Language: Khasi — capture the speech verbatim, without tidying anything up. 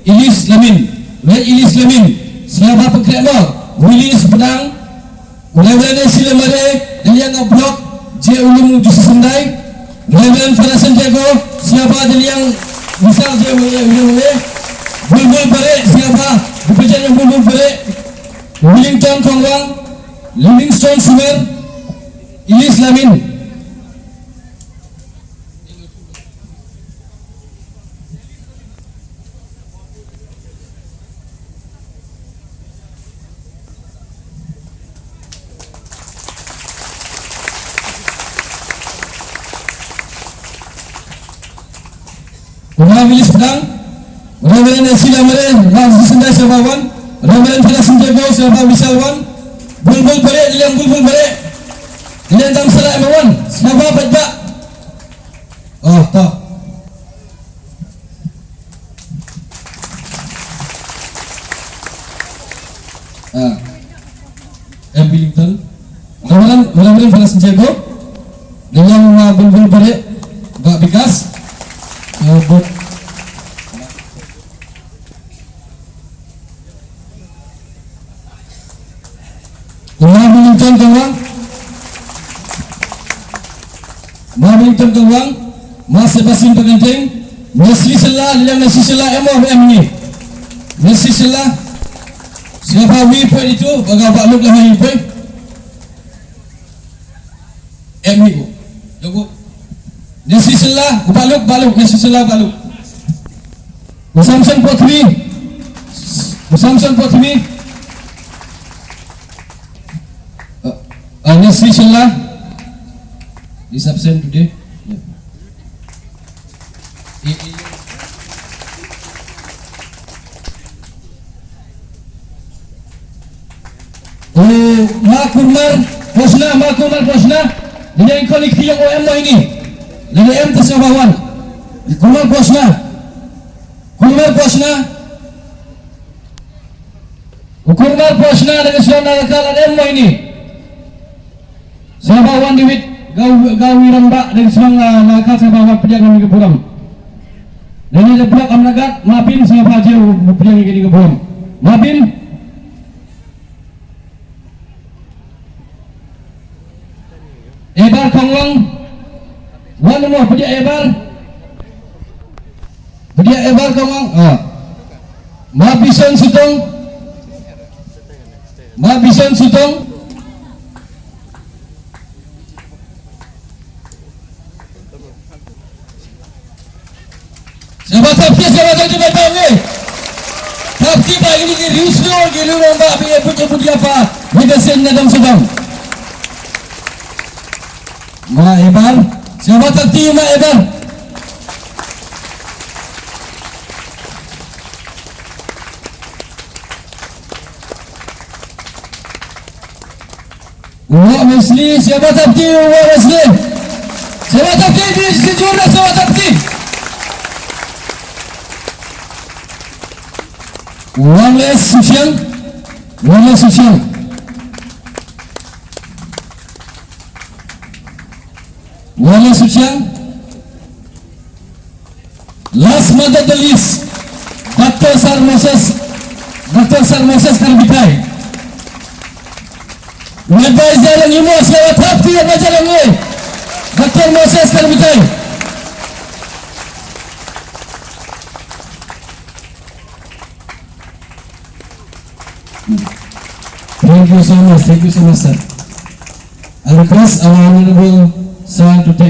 Ilis Lamin, Red Ilis Lamin, sngewbha pynkhreh mo, Willis Pdang, Reverend Sila Mare, Daliang Block, J Ulung Jisi Sendai, Reverend Father Santiago, sngewbha Daliang Misal J Ulung, Bulbul Bare, sngewbha, Represent Bulbul Bare, Willington Kongwang, Livingstone Sumer, Ilis Lamin. Reverend Willis Pdang, Reverend Sila Mare, Ram Sendai Sebawan, Reverend Father Santiago Sebawan, Bulbul Bare, Liang Bulbul Bare, Liang Dam Sala Sebawan, Seba Bajba. Oh, to. Ah. M Willington. Reverend, Reverend Father Santiago. Daliang ma Bulbul Bare. Ba Bikas. Eh, bu- Ma Willington Kongwang. Ma Willington Kongwang. Ma Sebastian Pagenteng. Nesli Sela, Liang Nesli Sela, M O M ni. Nesli Sela. Siapa wi poi itu, baga ba luk lah wi poi. M U. Jago. Nesli Sela, ba luk, ba luk, Nesli Sela, ba luk. Samson Potri. Samson Potri. Uh, uh, Nesli Sela is absent today. Yeah. I, i, oh, Ma Kumar Posna, Ma Kumar Posna. Dia yang kau ni kau yang O M ini. Lagi M tu siapa wan? Kumar Posna. Kumar Posna. Kumar Posna dengan siapa nak kau ada M ini. Sngewbha wan David, Gaw, Gaw Wirang Bah, dei sngewbha, ah, Malaikat sngewbha wan pdiang ïa kane ka program. Dei na block Amnagat, Mapin sngewbha jia pdiang ïa kane ka program. Mapin. Ebar Kongwang. Wan mo pdiang Ebar. Pdiang Ebar Kongwang. Ah. Mapison Sutong. Mapison Sutong. Sngewbha thap kti, sngewbha thap kti, sngewbha thap kti. Thap kti ba ïa kine ki riewshlur, ki riewrangbah ba ïa bud ïa bud ïa pa, ïa ka seng na dang sdang. Ma Ebar, sngewbha thap kti Ma Ebar. Wah Wesley, sngewbha thap kti, Wah Wesley. Sngewbha thap kti, di sejur dah sngewbha thap kti. Wah Les Susiang, Wah Les Susiang. Wah Les Susiang. Last but not the least, Doctor Sir Moses, Doctor Sir Moses Karbitai. Advisor lang imo, sngewbha thap kti advisor lang imo. Doctor Moses Karbitai. Thank you so much, thank you so much, sir. I request our honorable sir to take